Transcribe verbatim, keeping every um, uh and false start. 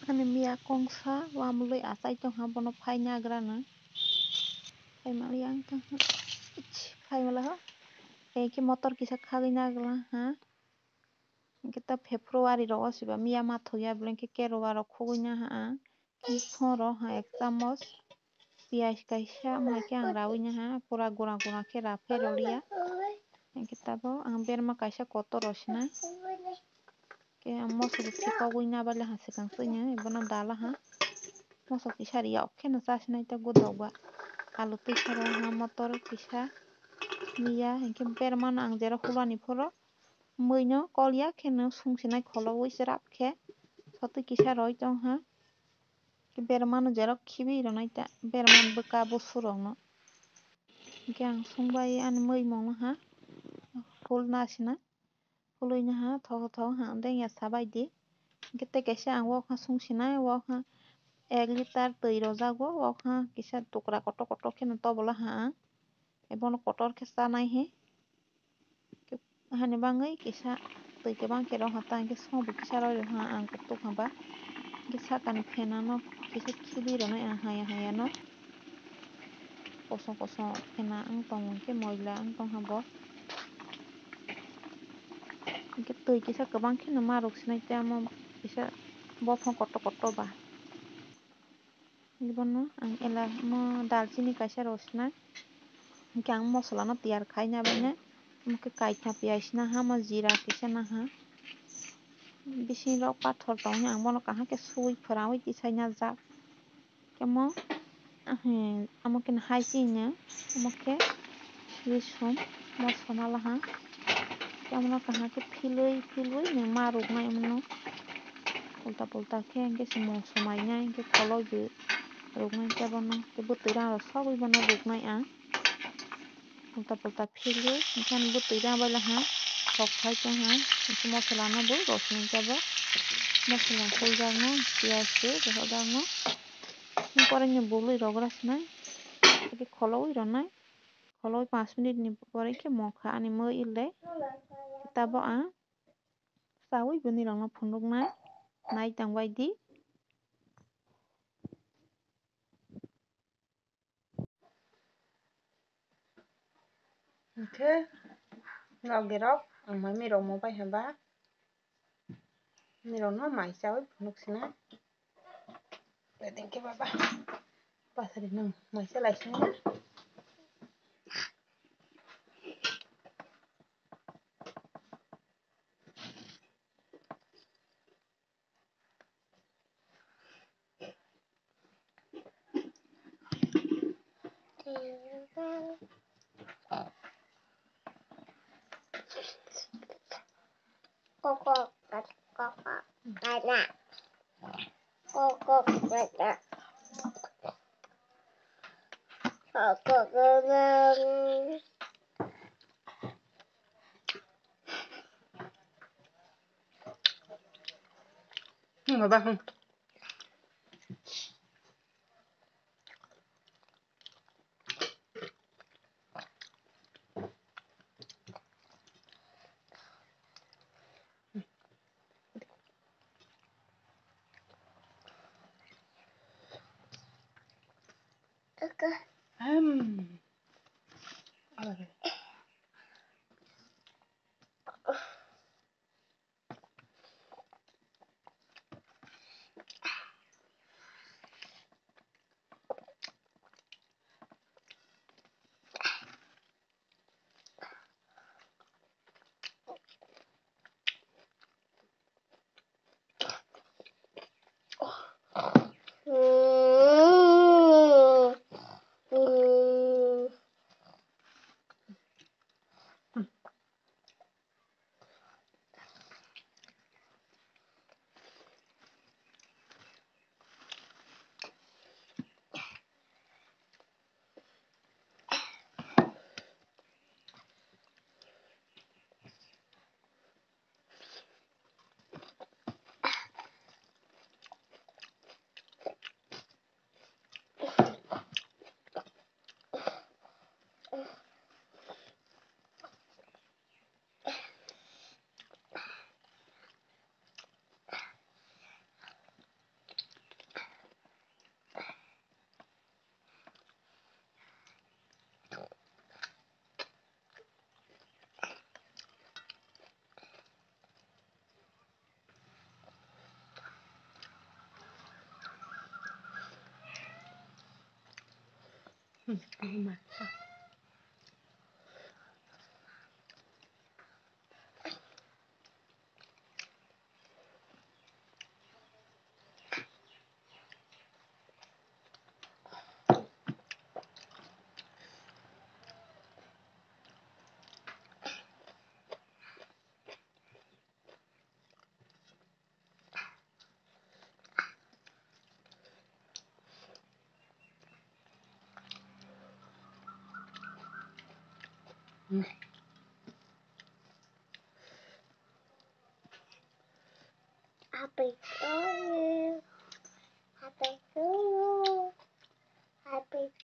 Ani miya kongsa wamlwi achai tongkha, bono phaina agrana. Phaimali ang tongkha. Phaimala ho. Tei khe motor kisa khagwi nagra ha. Hwnkhe ta February rogo siba miya mathokya, beleng khe kerowa rok khugwi naha ang. Phoro ha ek chamos, piyaj kaisa, omo hai khe ang rawi naha, pura gura gura khe ra pheroliya. Hwnkhe tabuk ang berma kaisa kotor rw sinai. Khe ang moso bo thikogwi nabaile ha swkang swino, bono dala ha. Moso kisa riyok kheno chasinai tei godok ba. Alu twi saro ha motor kisa miya, hwnkhe bermano ang jera hulani phoro. Mui no kol ya khe no sung sinai kholo wi cherap khe sotwi kisa roi tong ha. Khe berma no jerok khibi rwnai ta, berma bwka busu rok no. Hwnkhe ang sung bai ani mui mung no ha, hul na sina, hului no ha, thogo thogo ha, deng ya sa bai di. Hwnkhe tei kaisa ang wok ha sung sinai, wok ha ek litar twi rojak o, wok ha kisa tukra kotor kotor khe no tobola ha ang. Ebono kotor khe chanai he. Hani bangwi kisa twi kwbang khe rw ha ta, hwnkhe songbo kisa rw rw ha ang kutuk ha ba. Hwnkhe sakani phenano kisa khibi rwnai ang haya haya no. Kosong kosong phena wng tongo, hwnkhe moila wng tong ha bo. Hwnkhe twi kisa kwbang kheno ma rwk sinai tei omo kisa bophang kotor kotor ba. Bono ang ela mo dalchini kaisa rw sinai. Hwnkhe ang mosola no tiyar khai na bai nai. Omo khe kaitha piyaj naha, mo jira kisa naha. Bising rok pathor tong, ang bono kaham khe sui phwrangwi tisai najak. Khe mo, omo khe hai chini, omo khe risum, moso malaha. Khe omo no kaham khe philwi philwi ma rwknai omo no. Ulta pulta khe hwnkhe se moso mainai hwnkhe kholoi bo rwknai khe bono. Khe bwtwi rang rok sogwi bono rwknai ang. Ulta pulta philwi hwnkhe ani bwtwi rang bai laha. Thok phai tong ha. Hwnkhe mosola no bo rw sinai khe bo. Mosola huljak no, piyaj se rw jak no. Pore ni bului rok rw sinai. Khe kholoi rwnai. Kholoi panch minute ni pore khe mokha ani mui le. Tabuk ang chawi bini rok no phunuknai, nai tang bai di. Hwnkhe logi rok ang mai mirok mo bai hwnba. Mirok no mai chawi phunuk sina. Bedeng khe baba. Pasari nang mai cha lai sina. Hmm, baba, hmm. Hmm. Apa itu? Apa itu?